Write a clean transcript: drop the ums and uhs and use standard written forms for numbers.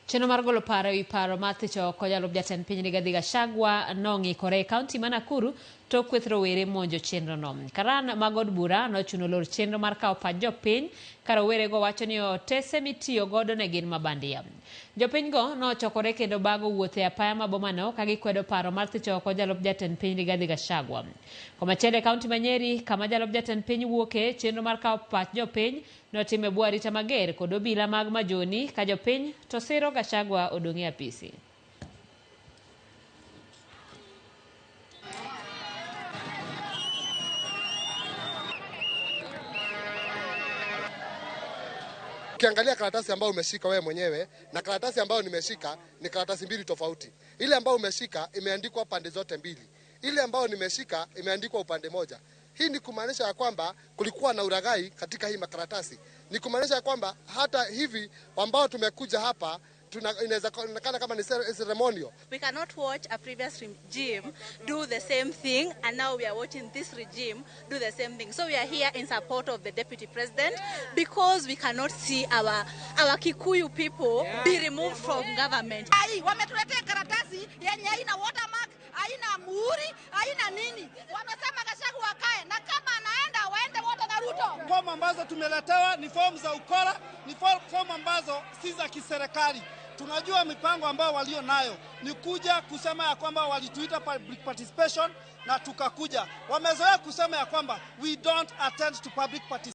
Chenro mar golo paro ewi paro mar thicho oko jalup jatend piny Rigathi Gachagua nong'ikore e kaunti ma Nakuru tok kweth rowere monjo chenro no. Karan mag od bura nochuno lor chenro mar kawo pach jopiny ka rowere go wacho ni otese mitiyo godo ne gin mabandia. Jopiny go nochokore kendo bago wuoth e apaya ma bomano ka gikwedo paro mar thicho oko jalup jatend piny Rigathi Gachagua. Komachielo e kaunti ma Nyeri kama jalup jatend piny wuoke, chenro mar kawo pach jopiny notim e bwo arita mager kod obila mag majoni ka jopiny to siro Gachagua odong' e apisi. Ukiangalia karatasi ambayo umeshika wewe mwenyewe na karatasi ambayo nimeshika ni karatasi mbili tofauti. Ile ambayo umeshika imeandikwa pande zote mbili, ile ambayo nimeshika imeandikwa upande moja. Hii ni kumaanisha ya kwamba kulikuwa na ulaghai katika hii makaratasi. Ni kumaanisha ya kwamba hata hivi ambao tumekuja hapa inaweza kuonekana kama ni ceremonial. We cannot watch a previous regime do the same thing, and now we are watching this regime do the same thing. So we are here in support of the deputy president because we cannot see our Kikuyu people be removed from government. Ai, wametuletea karatasi yenye haina watermark, haina muhuri, haina nini. Wamesema Gachagua akae, na kama anaenda waende wote na Ruto. Fomu ambazo tumeletewa ni fomu za ukora, ni fomu ambazo si za kiserikali. Tunajua mipango ambayo walio nayo ni kuja kusema ya kwamba walituita public participation na tukakuja. Wamezoea kusema ya kwamba we don't attend to public participation.